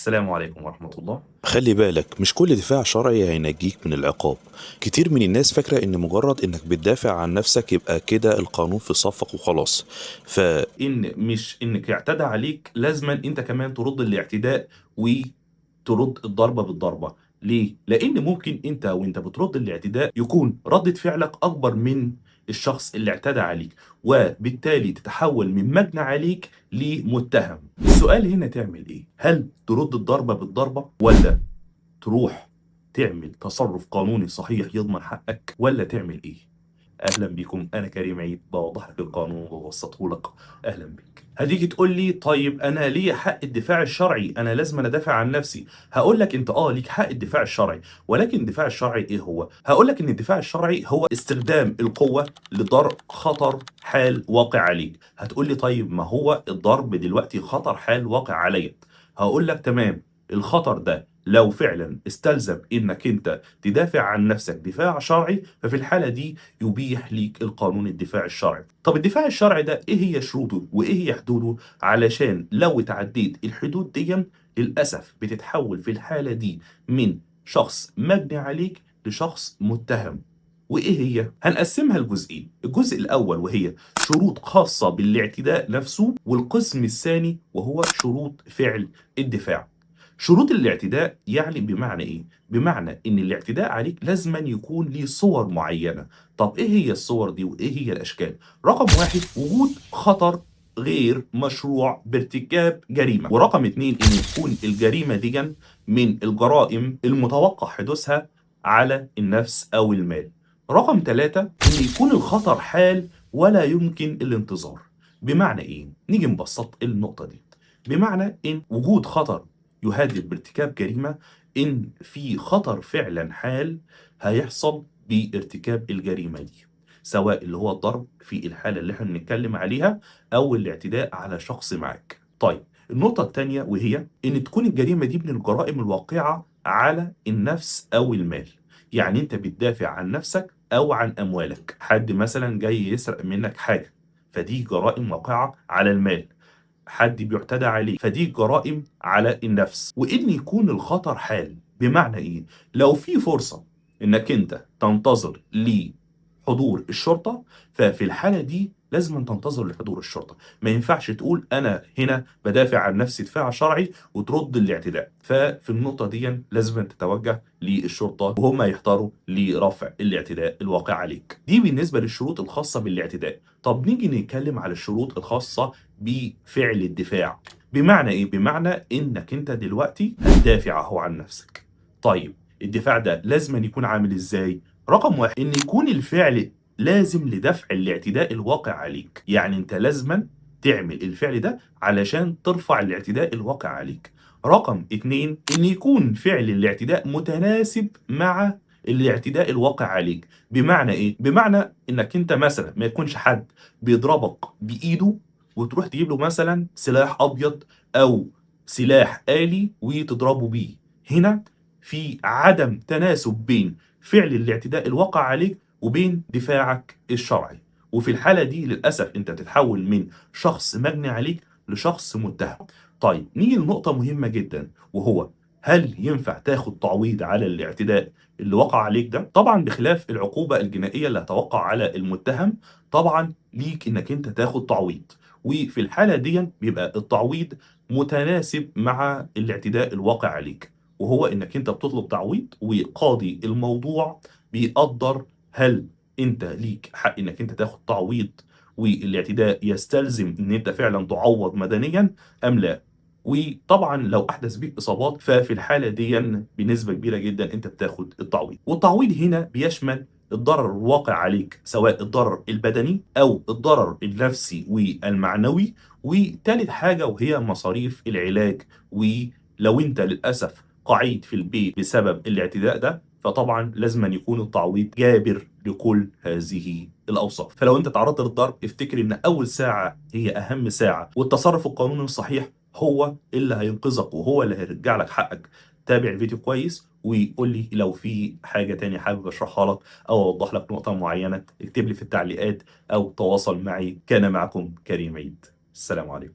السلام عليكم ورحمة الله. خلي بالك، مش كل دفاع شرعي هينجيك من العقاب. كتير من الناس فاكرة ان مجرد انك بتدافع عن نفسك يبقى كده القانون في صفك وخلاص. ان مش انك اعتدى عليك لازما انت كمان ترد الاعتداء وترد الضربة بالضربة. ليه؟ لان ممكن انت وانت بترد الاعتداء يكون ردة فعلك اكبر من الشخص اللي اعتدى عليك، وبالتالي تتحول من مجني عليك لمتهم. السؤال هنا تعمل ايه؟ هل ترد الضربة بالضربة، ولا تروح تعمل تصرف قانوني صحيح يضمن حقك، ولا تعمل ايه؟ اهلا بكم، انا كريم عيد، بوضح لك القانون وببسطه لك. اهلا بك. هتيجي تقول لي طيب انا ليا حق الدفاع الشرعي، انا لازم ادافع عن نفسي. هقول لك انت ليك حق الدفاع الشرعي، ولكن الدفاع الشرعي ايه هو؟ هقول لك ان الدفاع الشرعي هو استخدام القوة لدرء خطر حال واقع عليك. هتقول لي طيب ما هو الضرب دلوقتي خطر حال واقع عليا. هقول لك تمام، الخطر ده لو فعلا استلزم انك انت تدافع عن نفسك دفاع شرعي، ففي الحالة دي يبيح ليك القانون الدفاع الشرعي. طب الدفاع الشرعي ده ايه هي شروطه وايه هي حدوده؟ علشان لو اتعديت الحدود دي للأسف بتتحول في الحالة دي من شخص مجني عليك لشخص متهم. وايه هي؟ هنقسمها لجزئين، الجزء الاول وهي شروط خاصة بالاعتداء نفسه، والقسم الثاني وهو شروط فعل الدفاع. شروط الاعتداء يعني بمعنى ايه؟ بمعنى ان الاعتداء عليك لازما يكون ليه صور معينة. طب ايه هي الصور دي وايه هي الاشكال؟ رقم واحد، وجود خطر غير مشروع بارتكاب جريمة. ورقم اتنين، ان تكون الجريمة دي من الجرائم المتوقع حدوثها على النفس او المال. رقم ثلاثة، ان يكون الخطر حال ولا يمكن الانتظار. بمعنى ايه؟ نيجي نبسط النقطة دي. بمعنى ان وجود خطر يهدد بارتكاب جريمة، إن في خطر فعلا حال هيحصل بارتكاب الجريمة دي، سواء اللي هو الضرب في الحالة اللي احنا بنتكلم عليها أو الاعتداء على شخص معاك. طيب النقطة التانية وهي إن تكون الجريمة دي من الجرائم الواقعة على النفس أو المال. يعني أنت بتدافع عن نفسك أو عن أموالك، حد مثلا جاي يسرق منك حاجة، فدي جرائم واقعة على المال. حد بيعتدى عليه، فدي جرائم على النفس. وإن يكون الخطر حال، بمعنى إيه؟ لو في فرصة إنك أنت تنتظر لحضور الشرطة، ففي الحالة دي لازم تنتظر لحضور الشرطة. ما ينفعش تقول أنا هنا بدافع عن نفسي دفاع شرعي وترد الاعتداء. ففي النقطة دي لازم تتوجه للشرطة وهم يحضروا لرفع الاعتداء الواقع عليك. دي بالنسبة للشروط الخاصة بالاعتداء. طب نيجي نتكلم على الشروط الخاصة بفعل الدفاع. بمعنى ايه؟ بمعنى انك انت دلوقتي هتدافع اهو عن نفسك. طيب الدفاع ده لازم يكون عامل ازاي؟ رقم واحد، ان يكون الفعل لازم لدفع الاعتداء الواقع عليك. يعني انت لازما تعمل الفعل ده علشان ترفع الاعتداء الواقع عليك. رقم اتنين، ان يكون فعل الاعتداء متناسب مع الاعتداء الواقع عليك. بمعنى ايه؟ بمعنى انك انت مثلا ما يكونش حد بيضربك بايده وتروح تجيب له مثلا سلاح ابيض او سلاح آلي وتضربه بيه. هنا في عدم تناسب بين فعل الاعتداء الواقع عليك وبين دفاعك الشرعي، وفي الحالة دي للأسف انت بتتحول من شخص مجني عليك لشخص متهم. طيب نيجي لنقطة مهمة جدا، وهو هل ينفع تاخد تعويض على الاعتداء اللي وقع عليك ده؟ طبعا بخلاف العقوبة الجنائية اللي هتوقع على المتهم، طبعا ليك انك انت تاخد تعويض، وفي الحالة دي بيبقى التعويض متناسب مع الاعتداء الواقع عليك، وهو انك انت بتطلب تعويض وقاضي الموضوع بيقدر هل انت ليك حق انك انت تاخد تعويض والاعتداء يستلزم ان انت فعلا تعوض مدنيا ام لا. وطبعا لو احدث بيك اصابات ففي الحالة دي بنسبة كبيرة جدا انت بتاخد التعويض. والتعويض هنا بيشمل الضرر الواقع عليك، سواء الضرر البدني او الضرر النفسي والمعنوي، وتالت حاجة وهي مصاريف العلاج. ولو انت للاسف قعيد في البيت بسبب الاعتداء ده، فطبعا لازم أن يكون التعويض جابر لكل هذه الاوصاف. فلو انت تعرضت للضرب افتكر ان اول ساعة هي اهم ساعة، والتصرف القانوني الصحيح هو اللي هينقذك وهو اللي هيرجع لك حقك. تابع الفيديو كويس وقول لي لو في حاجة تاني حابب اشرحها لك او اوضح لك نقطة معينة، اكتب لي في التعليقات او تواصل معي. كان معكم كريم عيد، السلام عليكم.